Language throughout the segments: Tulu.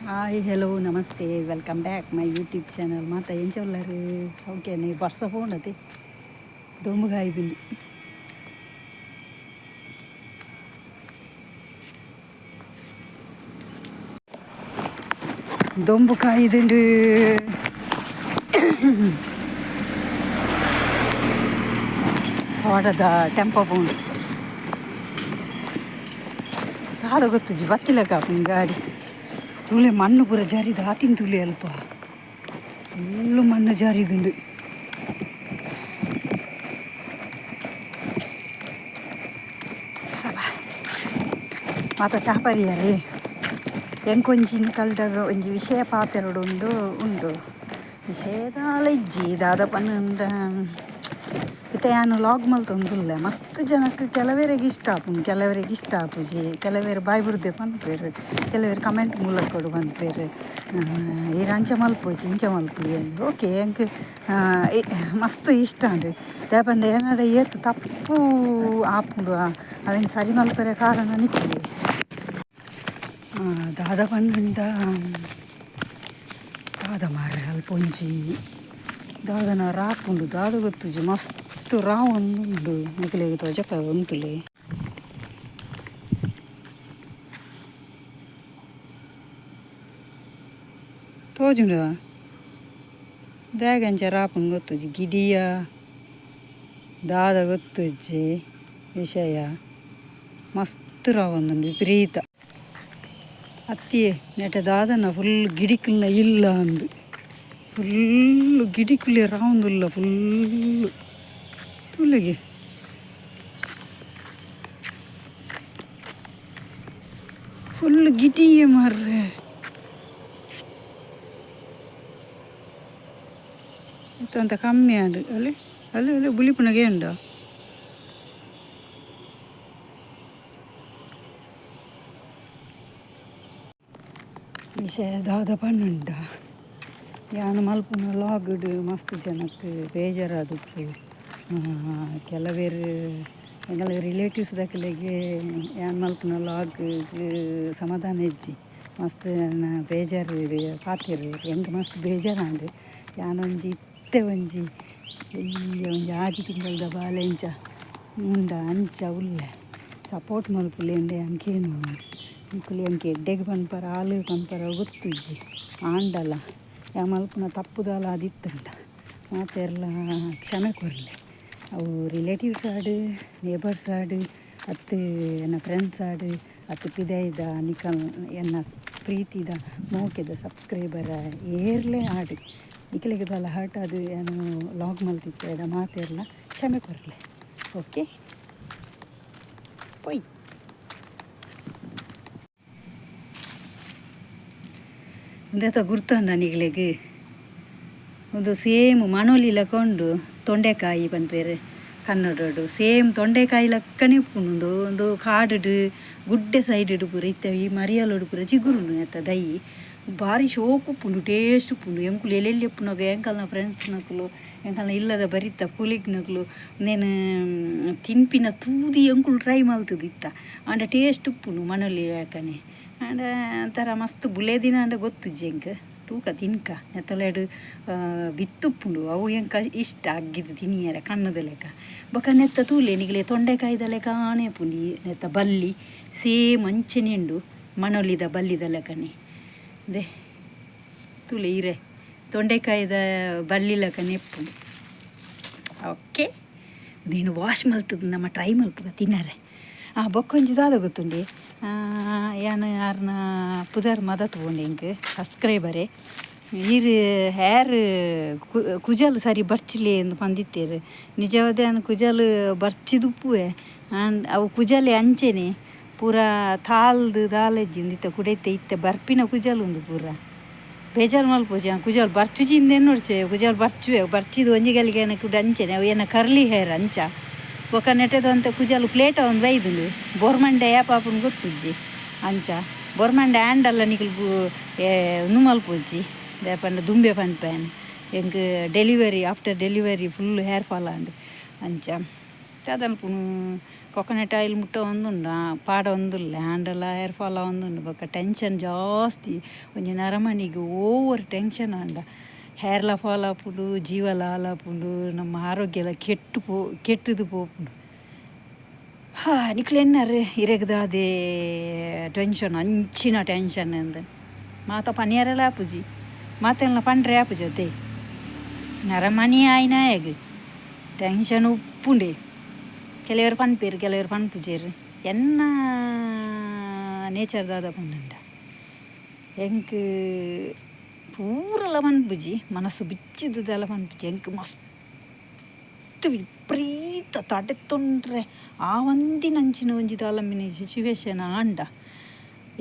Hi hello namaste welcome back my YouTube channel. ಮಾತ ಎಂಚೊಲ್ಲರು ಸೌಖ್ಯನೆ? ಬರ್ಸ ಪೋಂಡತೆ, ದೊಂಬುಗಾಯ್ದುಂಡು. ದೊಂಬು ಕಾಯ್ದುಂಡು. ಸೋಡದ ಟೆಂಪೋ ಪೋಂಡು. ದಾದ ಗೊತ್ತುಜಿ, ಬತ್ತಿಲಕ ಆಪುಂಡು ಗಾಡಿ. ತೂಲೆ, ಮಣ್ಣು ಪೂರ ಜರಿದು ಆತಿನ ತೂಲೆ. ಅಲ್ಪ ಫುಲ್ಲು ಮಣ್ಣು ಜಾರಿದುಂಡು. ಸಬಾ ಮಾತ ಚಾಪರಿಯರೇ? ಎಂಕೊಂಜಿ ಕಲ್ಡಗ ಒಂಜಿ ವಿಷಯ ಪಾತೆರೊಡೊಂದು ಉಂಡು. ವಿಷಯ ದಾಲ ಇಜ್ಜಿ, ದಾದ ಪಂಡ ಇತ್ತೆ ಯಾನ್ ಲಾಗ್ ಮಲ್ತೊಂದುಲ್ಲೆ. ಮಸ್ತ್ ಜನಕ್ಕೆ, ಕೆಲವೆರೆಗ್ ಇಷ್ಟ ಆಪುಂಡು, ಕೆಲವರಿಗೆ ಇಷ್ಟ ಆಪುಜಿ. ಕೆಲವೆರ್ ಬಾಯ್ ಬುಡ್ದೆ ಪನ್ಪೆರ್, ಕೆಲವೆರ್ ಕಮೆಂಟ್ ಮೂಲಕೊಡು ಪನ್ಪೆರ್, ಈರ್ ಅಂಚ ಮಲ್ಪೊಚಿ, ಇಂಚ ಮಲ್ಪುಲಿ ಅಂದ್. ಓಕೆ, ಎಂಕ್ ಮಸ್ತ್ ಇಷ್ಟ ಆಂಡ್. ದಾಯೆ ಪಂಡ ಎನ್ನಡ ಏತ್ ತಪ್ಪು ಆಪುಂಡು, ಅವೆನ್ ಸರಿ ಮಲ್ಪೆರೆ ಕಾರಣ ನಿಕ್ಕುಲೆ. ದಾದ ಪಂಡ, ದಾದ ಮಾರ್ರೆ, ಅಲ್ಪ ಒಂಜಿ ದಾದನ ರಾಪುಂಡು, ದಾದ ಗೊತ್ತುಜಿ. ಮಸ್ತ್ ರಾವೊಂದುಂಡು. ನಿಕಲೆಗ್ ತೋಜಪಾವೆ, ಉಂತುಲೆ. ತೋಜುಂಡ? ದಾಯೆಗ್ ರಾಪುಂಡು ಗೊತ್ತುಜಿ. ಗಿಡಿಯ ದಾದ ಗೊತ್ತುಜ್ಜಿ ವಿಷಯ. ಮಸ್ತ್ ರಾವೊಂದುಂಡು, ವಿಪರೀತ. ಅತ್ತಿಯೇ ನೆಟೆ ದಾದನ ಫುಲ್ ಗಿಡಿಕುಲ್ನ ಇಲ್ಲ ಅಂದು. ಫುಲ್ಲು ಗಿಡಿಕುಲೆ ರಾವೊಂದುಲ್ಲ ಫುಲ್ಲು. ತೂಲೆಗೆ, ಫುಲ್ ಗಿಡಿಯೇ ಮಾರ್ರೆ. ಅಂತ ಕಮ್ಮಿ ಆಂಡ್. ಅಲ್ಲಿ ಅಲ್ಲಿ ಅಲ್ಲಿ ಬುಲಿಪುನಗೆ ಉಂಡ. ವಿಷಯ ದಾದ ಪನ್ನುಂಡ, ಯಾನ್ ಮಲ್ಪುನ ಲಾಗ್ಡ್ ಮಸ್ತ್ ಜನಕ್ಕೆ ಬೇಜಾರಾದಿಪ್ಪು. ಕೆಲವೆರ್ ಎಂಕಲ್ನ ರಿಲೇಟಿವ್ಸ್ ದಕಲೆಗ್ ಯಾನ್ ಮಲ್ಪುನ ಲಾಗ್ ಸಮಾಧಾನ ಇಜ್ಜಿ. ಮಸ್ತ್ ಬೇಜಾರು ಪಾತೆರ್. ಎಂಕ್ ಮಸ್ತ್ ಬೇಜಾರಾಂಡ್. ಯಾನೊಂಜಿ ಇತ್ತೆ ಒಂಜಿ ಎಲ್ಯ ಒಂಜಿ 6 ತಿಂಗಳದ ಬಾಲೆ ಇಂಚ ಉಂಡ, ಅಂಚ ಉಲ್ಲೆ. ಸಪೋರ್ಟ್ ಮಲ್ಪುಲೆ ಇಂದೆ ಯಾನ್ ಕೇನುನೆ. ನಿಕುಲು ಎಂಕ್ ಎಡ್ಡೆಗ್ ಪನ್ಪರ, ಆಲ್ ಪನ್ಪರ ಗೊತ್ತುಜ್ಜಿ. ಆಂಡಲ ಯಾನ್ ಮಲ್ಪುನ ತಪ್ಪು ದಾಲ ಆದಿತ್ತುಂಡ ಮಾತೆರ್ಲ ಕ್ಷಮೆ ಕೊರ್ಲೆ. ಅವು ರಿಲೇಟಿವ್ಸ್ ಆಡ್, ನೇಬರ್ಸ್ ಆಡ್, ಅತ್ತು ಎನ್ನ ಫ್ರೆಂಡ್ಸ್ ಆಡ್, ಅತ್ತು ಪಿದೈದ ನಿಕಲ್ ಎನ್ನ ಪ್ರೀತಿದ ಮೋಕೆದ ಸಬ್ಸ್ಕ್ರೈಬರ್ ಏರ್ಲೆ ಆಡ್, ನಿಕಲೆಗ್ ದಾಲ ಹರ್ಟ್ ಆದ್ ಯಾನ್ ಲಾಗ್ ಮಲ್ತಿತ್ತೆಡ ಮಾತೆರ್ಲ ಕ್ಷಮೆ ಕೊರ್ಲೆ. ಓಕೆ, ಪೋಯ್. ಉಂದೆತ ಗುರ್ತಂಡ ನಿಗಲೆಗ್? ಒಂದು ಸೇಮ್ ಮಣೊಲಿ ಲೆಕ ಉಂಡು. ತೊಂಡೆಕಾಯಿ ಪನ್ಪೆರ್ ಕನ್ನಡೊಡು. ಸೇಮ್ ತೊಂಡೆಕಾಯಿ ಲೆಕ್ಕನೆ ಉಪ್ಪುಂಡು ಉಂದು. ಉಂದು ಕಾಡುಡು, ಗುಡ್ಡೆ ಸೈಡ್ ಪೂರ ಇತ್ತೆ ಈ ಮರಿಯಲೊಡು ಪೂರ ಚಿಗುರುಂಡು. ನೆತ್ತ ದೈ ಬಾರಿ ಶೋಕು ಉಪ್ಪುಂಡು, ಟೇಸ್ಟ್ ಉಪ್ಪುಂಡು. ಎಂಕುಲು ಎಲ್ಲೆಲ್ಲಿ ಉಪ್ಪುನಗ ಎಂಕಲ್ನ ಫ್ರೆಂಡ್ಸ್ನಕುಲು, ಎಂಕಲ್ನ ಇಲ್ಲದ ಬರಿತ ಕೊಲೀಗ್ನಕುಲು ಉಂದೆನ್ ತಿನ್ಪಿನ ತೂದು ಎಂಕುಲು ಟ್ರೈ ಮಲ್ತುದಿತ್ತ. ಆಂಡ ಟೇಸ್ಟ್ ಉಪ್ಪುಂಡು ಮಣೊಲಿ ಲೆಕ್ಕನೆ. ಆಂಡ ಒಂಥರ ಮಸ್ತ್ ಬುಲೆದಿನ ಆಂಡ ಗೊತ್ತುಜ್ಜಿ ಎಂಕ್. ತೂಕ, ತಿನ್ಕ. ನೆತ್ತೊಲೆಡ್ ಬಿತ್ತು ಉಪ್ಪುಂಡು, ಅವು ಎಂಕ ಇಷ್ಟ ಅಗ್ಗಿದ್ ತಿನಿಯರೆ, ಕಣ್ಣದ ಲೆಕ್ಕ. ಬೊಕ ನೆತ್ತ ತೂಲೆ ನಿಗಲೆ, ತೊಂಡೆಕಾಯಿದ ಲೆಕ್ಕಾನೆ ಉಪ್ಪುಂಡು. ಈ ನೆತ್ತ ಬಲ್ಲಿ ಸೇಮ್ ಅಂಚನೆ ಉಂಡು, ಮಣೊಲಿದ ಬಲ್ಲಿದ ಲೆಕ್ಕನೆ. ದೆ ತೂಲೆ, ಇರೆ ತೊಂಡೆಕಾಯಿದ ಬಲ್ಲಿ ಲೆಕ್ಕನೆ ಉಪ್ಪುಂಡು. ಓಕೆ, ಉಂದೆನ್ ವಾಶ್ ಮಲ್ತುದು ನಮ ಟ್ರೈ ಮಲ್ಪುಗ ತಿನರೆ. ಆ ಬೊಕ್ಕೊಂಜಿ ದಾದ ಗೊತ್ತುಂಡೆ? ಯಾನ್ ಆರ್ನ ಪುದರ್ ಮದತ್ ಪೋಂಡು ಎಂಕ್. ಸಬ್ಸ್ಕ್ರೈಬರೇ, ಈರ್ ಹೇರ್ ಕುಜಲ್ ಸರಿ ಬರ್ಚಿಲೆ ಇಂದ್ ಪಂದಿತ್ತೆರ್. ನಿಜವಾದ ಯಾನ್ ಕುಜಲ್ ಬರ್ಚಿದುಪ್ಪುವೆ. ಆಂಡ್ ಅವು ಕುಜಲೆ ಅಂಚೆನೆ ಪೂರ ತಾಲ್ದ್ ದಾಲ ಇಜ್ಜಿ. ಇತ್ತೆ ಕುಡೆತೆ ಇತ್ತೆ ಬರ್ಪಿನ ಕುಜಲ್ ಉಂದು ಪೂರ. ಬೇಜಾರ್ ಮಲ್ಪೊಚಿ, ಯಾನ್ ಕುಜಲ್ ಬರ್ಚುಜಿ ಇಂದ್ ಎನ್ನೊಡ್ಚೆ. ಕುಜಲ್ ಬರ್ಚುವೆ. ಬರ್ಚಿದ್ ಒಂಜಿ ಗಲಿಗೆ ಕುಡ ಅಂಚೆನೆ. ಅವು ಎನ್ನ ಕರ್ಲಿ ಹೇರ್ ಅಂಚ. ಬೊಕ ನೆಟೆದ ಒಂತೆ ಕುಜಲ್ ಪ್ಲೇಟ್ ಆವೊಂದು ಬೈದುಂಡು. ಬೋರ್ಮಂಡೆ ಏಪ ಆಪುಂಡು ಗೊತ್ತುಜ್ಜಿ. ಅಂಚ ಬೋರ್ಮಂಡೆ ಆಂಡಲ ನಿಕುಲು ಉಂದು ಮಲ್ಪೊಚ್ಚಿ. ದಾಯೆ ಪಂಡ ದುಂಬೆ ಪನ್ಪೆ, ಎಂಕ್ delivery, after delivery full hair fall ಆಂಡ್. ಅಂಚ. ದಾದಲ್ಪುನು ಕೊಕೊನಟ್ ಆಯಿಲ್ ಮುಟ್ಟ ಒಂದುಂಡು ಪಾಡೊಂದುಲ್ಲೆ ಆಂಡಲ ಹೇರ್ ಫಾಲ್ ಆವೊಂದುಂಡು. ಬೊಕ್ಕ ಟೆನ್ಷನ್ ಜಾಸ್ತಿ ಒಂಜಿ ನರಮನಿಗ್ ಓವರ್ ಟೆನ್ಷನ್ ಆಂಡ ಹೇರ್ಲ ಫಾಲ್ ಆಪುಂಡು, ಜೀವಲ ಹಾಳಾಪುಂಡು, ನಮ್ಮ ಆರೋಗ್ಯಲ ಕೆಟ್ಟು ಪೋ ಕೆಟ್ಟುದು ಪೋಪುಂಡು. ಹಾ ನಿಕ್ಲ್ ಎನ್ನರ್ ಇರೆಗ್ ದಾದೆ ಟೆನ್ಷನ್ ಅಂಚಿನ ಟೆನ್ಷನ್ ಅಂದ್ ಮಾತ ಪನಿಯರೆಲ ಆಪುಜಿ ಮಾತೆಲ್ನ ಪಂಡ್ರೆ ಆಪುಜಿ ಅತೆ ನರಮನಿ ಆಯಿನಾಯಗ್ ಟೆನ್ಷನ್ ಉಪ್ಪುಂಡೆ. ಕೆಲವೆರ್ ಪನ್ಪೆರ್ ಕೆಲವೆರ್ ಪನ್ಪುಜೆರ್. ಎನ್ನ ನೇಚರ್ ದಾದ ಪಂಡ ಎಂಕ್ ಪೂರಲ ಪನ್ಪುಜಿ ಮನಸ್ಸು ಬಿಚ್ಚಿದ್ ದಾಲ ಪನ್ಪುಜಿ ಎಂಕ್ ಮಸ್ತ್ ವಿಪರೀತ ತಡೆತೊಂಡ್ರೆ ಆವಂದಿನಂಚಿನ ಒಂಜಿ ದಾಲ ಮಿನಿ ಸಿಚುವೇಶನ್ ಆಂಡ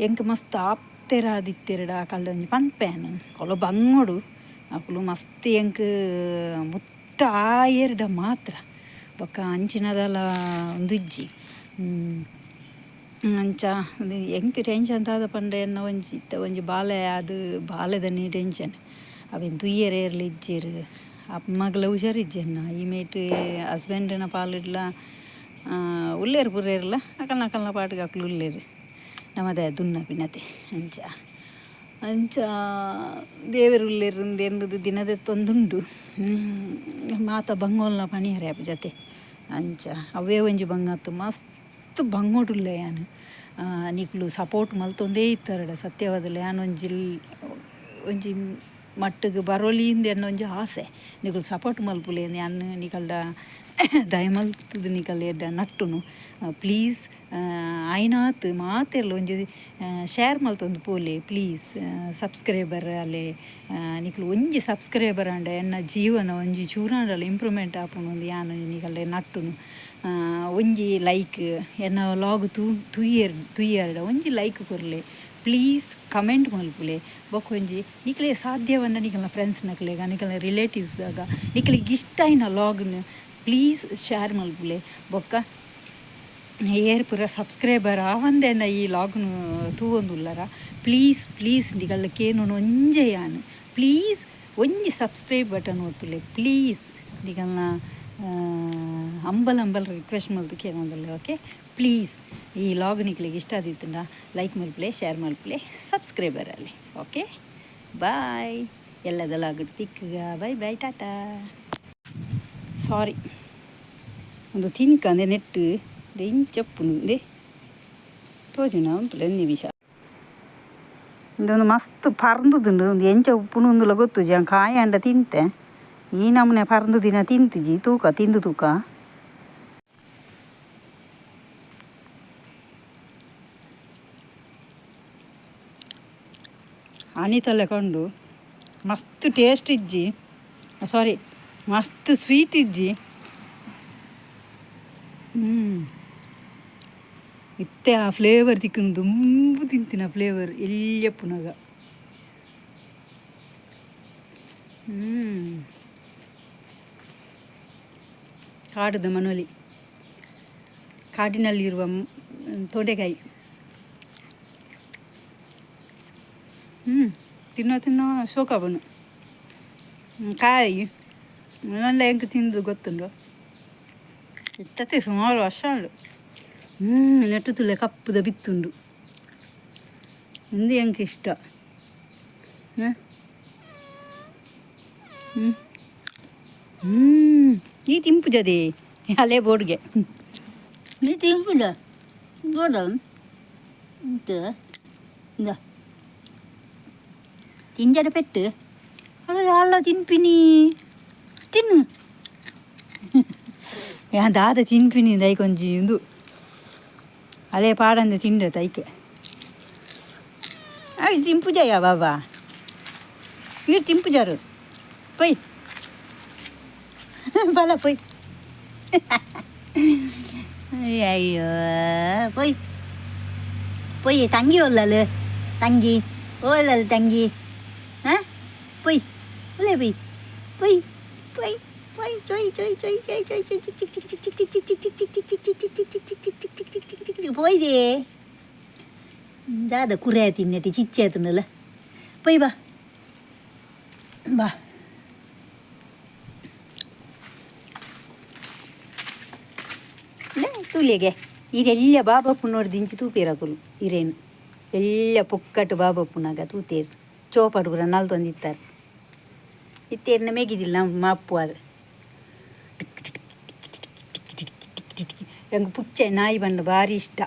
ಎಂಕ್ ಮಸ್ತ್ ಆಪ್ತೆರಾದಿತ್ತೆರ್ಡ ಅಕಲ್ಡ ಒಂಜಿ ಪನ್ಪೆ ಯಾನ್ ಅಕುಲು ಬಂಗೊಡು ಅಕುಲು ಮಸ್ತ್ ಎಂಕ್ ಮುಟ್ಟ ಆಯೆರ್ಡ ಮಾತ್ರ ಬೊಕ್ಕ ಅಂಚಿನ ದಾಲ ಉಂದು ಇಜ್ಜಿ. ಅಂಚ ಎಂಕ್ ಟೆನ್ಷನ್ ದಾದ ಪಂಡ ಎನ್ನ ಒಂಜಿ ಇತ್ತೆ ಒಂಜಿ ಬಾಲೆ ಆದ್ ಬಾಲೆದನೇ ಟೆನ್ಷನ್ ಅವೆನ್ ತೂಯೆರೆ ಏರ್ಲ ಇಜ್ಜೆರ್ ಅಮ್ಮಗ್ಲ ಹುಷಾರಿಜ್ಜಿ ಎನ್ನ ಈ ಮೈಟ್ ಹಸ್ಬೆಂಡ್ನ ಪಾಲಿಡ್ಲ ಉಲ್ಲೆರ್ ಪೂರೆರ್ಲ ಅಕಲ್ನ ಅಕಲ್ನ ಪಾಟಿಗೆ ಅಕುಲು ಉಲ್ಲೆರ್ ನಮದ ದುನ್ನ ಪಿನತೆ ಅಂಚ ಅಂಚ ದೇವೆರ್ ಉಲ್ಲೆರ್ ಇಂದ್ ಎನ್ನುದು ದಿನ ದೆತ್ತೊಂದುಂಡು ಮಾತ ಬಂಗೊಲ್ನ ಪನಿಯೆರೆ ಆಪುಜತೆ ಅಂಚ ಅವ್ವೇ ಒಂಜಿ ಬಂಗ ಅತ್ತ್ ಮಸ್ತ್ ಬಂಗೊಡುಲ್ಲೆ ಯಾನ್ ನಿಕುಲು ಸಪೋರ್ಟ್ ಮಲ್ತೊಂದೇ ಇತ್ತರ್ಡ ಸತ್ಯವಾದ್ಲ ಯಾನ್ ಒಂಜಿ ಒಂಜಿ ಮಟ್ಟುಗು ಬರೊಲಿ ಇಂದ್ ಎನ್ನ ಒಂಜಿ ಆಸೆ ನಿಕುಲು ಸಪೋರ್ಟ್ ಮಲ್ಪುಲೆ ಯಾನ್ ನಿಕಲ್ಡ ದಯಮಲ್ತುದು ನಿಕಲ್ ಎಡ್ಡೆ ನಟ್ಟುನು ಪ್ಲೀಸ್ ಆಯಿನಾತ್ ಮಾತೆರ್ಲ ಒಂಜಿ ಶೇರ್ ಮಲ್ತೊಂದು ಪೋಲೆ ಪ್ಲೀಸ್ ಸಬ್ಸ್ಕ್ರೈಬರ್ ಆಲೆ ನಿಕುಲು ಒಂಜಿ ಸಬ್ಸ್ಕ್ರೈಬರ್ ಆಂಡ ಎನ್ನ ಜೀವನ ಒಂಜಿ ಚೂರಾಂಡಲ ಇಂಪ್ರೂವ್ಮೆಂಟ್ ಆಪುಂಡು ಯಾನ್ ನಿಕಲ್ಡ ನಟ್ಟುನು ಒಂಜಿ ಲೈಕ್ ಎನ್ನ ವ್ಲಾಗ್ ತೂಯೆರ್ ತೂಯರ್ಡ ಒಂಜಿ ಲೈಕ್ ಕೊರ್ಲೆ ಪ್ಲೀಸ್ ಕಮೆಂಟ್ ಮಲ್ಪುಲೆ ಬೊಕ ಒಂಜಿ ನಿಕ್ಲೆಗ್ ಸಾಧ್ಯವಾಂಡ ನಿಕಲ್ನ ಫ್ರೆಂಡ್ಸ್ ನಕ್ಲೆಗ್ ನಿಕಲ್ನ ರಿಲೇಟಿವ್ಸ್ ದಾಗ ನಿಕ್ಲೆಗ್ ಇಷ್ಟ ಆಯಿನ ವ್ಲಾಗ್ ನ್ ಪ್ಲೀಸ್ ಶೇರ್ ಮಲ್ಪುಲೆ ಬೊಕ್ಕ ಏರ್ ಪೂರ ಸಬ್ಸ್ಕ್ರೈಬರ್ ಆವಂದೆನ ಈ ವ್ಲಾಗ್ ನ್ ತೂವೊಂದುಲ್ಲರ ಪ್ಲೀಸ್ ಪ್ಲೀಸ್ ನಿಕಲ್ನ ಕೇನುನ ಒಂಜೆ ಯಾನ್ ಪ್ಲೀಸ್ ಒಂಜಿ ಸಬ್ಸ್ಕ್ರೈಬ್ ಬಟನ್ ಒತ್ತುಲೆ ಪ್ಲೀಸ್ ನಿಕಲ್ನ ಹಂಬಲ್ ಹಂಬಲ್ ರಿಕ್ವೆಸ್ಟ್ ಮಲ್ತ್ ಕೇನೊಂದುಲ್ಲೆ ಓಕೆ ಪ್ಲೀಸ್ ಈ ವ್ಲಾಗ್ ನಿಕ್ಲೆಗ್ ಇಷ್ಟ ಆದಿತ್ತುಂಡ ಲೈಕ್ ಮಲ್ಪುಲೆ ಶೇರ್ ಮಲ್ಪುಲೆ ಸಬ್ಸ್ಕ್ರೈಬರ್ ಆಲೆ ಓಕೆ ಬಾಯ್ ಎಲ್ಲದ ವ್ಲಾಗ್ ಡ್ ತಿಕ್ಕುಗ ಬಾಯ್ ಬಾಯ್ ಟಾಟಾ ಸಾರಿ ಉಂದು ತಿನ್ಕಂದೆ ನೆಟ್ಟ್ ಇಂಚ ಉಪ್ಪುಂಡು ಉಂದೇ ತೋಜುಂಡ ಉಂತುಲೆ ಒಂಜಿ ನಿಮಿಷ. ಉಂದೊಂದು ಮಸ್ತ್ ಪರ್ಂದುದುಂಡು ಉಂದು ಎಂಚ ಉಪ್ಪುಂಡು ಇಂದುಲ ಗೊತ್ತುಜಿ ಯಾನ್ ಕಾಯಿ ಆಂಡ ತಿಂತೆ ಈ ನಮೂನೆ ಪರ್ಂದುದಿನ ತಿಂತಿಜಿ ತೂಕ ತಿಂದು ತೂಕ. ಆನಿತಲೆಕ ಉಂಡು ಮಸ್ತ್ ಟೇಸ್ಟ್ ಇಜ್ಜಿ ಸಾರಿ ಮಸ್ತ್ ಸ್ವೀಟ್ ಇಜ್ಜಿ. ಇತ್ತೆ ಆ ಫ್ಲೇವರ್ ತಿಕ್ಕುನು ದುಂಬು ತಿಂತಿನ ಫ್ಲೇವರ್ ಎಲ್ಯಪ್ಪುನಗ. ಕಾಡುದ ಮನೋಲಿ ಕಾಡಿನಲ್ಲಿರುವ ತೊಂಡೆಕಾಯಿ. ತಿನ್ನೋ ತಿನ್ನೋ ಶೋಕಾಪುಂಡು ಕಾಯಿ ನನ್ನ ಎಂಕ್ ತಿಂದು ಗೊತ್ತುಂಡು ಇತ್ತತೆ ಸುಮಾರು ವರ್ಷ ಉಂಡು. ನೆಟ್ಟು ತುಲೆ ಕಪ್ಪುದ ಬಿತ್ತುಂಡು ಉಂದು ಎಂಕ್ ಇಷ್ಟ. ಈ ತಿಂಪುಜದೆ ಅಲೆ ಬೋರ್ಡ್ಗೆ ನೀ ತಿಂಪುಜ ಬೋಡ ಇಂದ ತಿಂಜಡ ಪೆಟ್ಟು ಅಲ್ಲ ಅಲ್ಲ ತಿನ್ಪಿನಿ ತಿನ್ನು ಯಾನ್ ದಾದ ತಿನ್ಪಿನಿ ದೈಕೊಂಜಿ ಉಂದು ಅಲೆ ಪಾಡಂದೆ ತಿಂಡ ತೈಕೆ ಅಯ್ ತಿಂಪುಜಯ ಬಾಬಾ ಈರ್ ತಿಂಪುಜಾರು ಪೊಯ್ ಬಲ ಪೊಯ್ ಅಯ್ಯೋ ಪೊಯ್ ಪೊಯ್ ತಂಗಿ ಒಲ್ಲಲು ತಂಗಿ ಓಲ್ಲಲು ತಂಗಿ ಹಾಂ ಪೊಯ್ ಒಲ್ಲೆ ಪೊಯ್ ಪೊಯ್ ಪೊಯ್ ಪೊಯ್ ಚೊಯ್ ಚೊಯ್ ಚೊಯ್ ಚೊಯ್ ಚೊಯ್ ಚೊಯ್ ಚಿಕ್ ಚಿಕ್ ಚಿಕ್ ಚಿಕ್ ಚಿಕ್ ಚಿಕ್ ಚಿಕ್ ಚಿಕ್ ಚಿಕ್ ಚಿಕ್ ಚಿಕ್ ಚಿಕ್ ಚಿಕ್ ಚಿಕ್ ಚಿಕ್ ಚಿಕ್ ಚಿಕ್ ಚಿಕ್ ಚಿಕ್ ಪೋಯ್ದೆ ದಾದ ಕುರೆ ತಿನ್ನಟಿ ಚಿಚ್ಚೆ ಆತನಲ್ಲ ಪೊಯ್ ಬಾ ಬಾ. ತೂಲೆಗೆ ಈರ್ ಎಲ್ಯ ಬಾಬಪ್ಪುನೋರ್ದಿಂಚಿ ತೂಪೇರ್ ಅಕುಲು ಇರೇನು ಎಲ್ಯ ಪೊಕ್ಕಟ್ಟು ಬಾಬಪ್ಪುನಾಗ ತೂತೇರು ಚೋಪಾಡು ಪೂರ ನಲ್ತೊಂದಿತ್ತಾರೆ ಇತ್ತೇರ್ನ ಮೆಗಿದಿಲ್ಲ ಮಾಪುವಾರ್. ಎಂಕ್ ಪುಚ್ಚೆ ನಾಯಿ ಪಂಡ ಬಾರಿ ಇಷ್ಟ.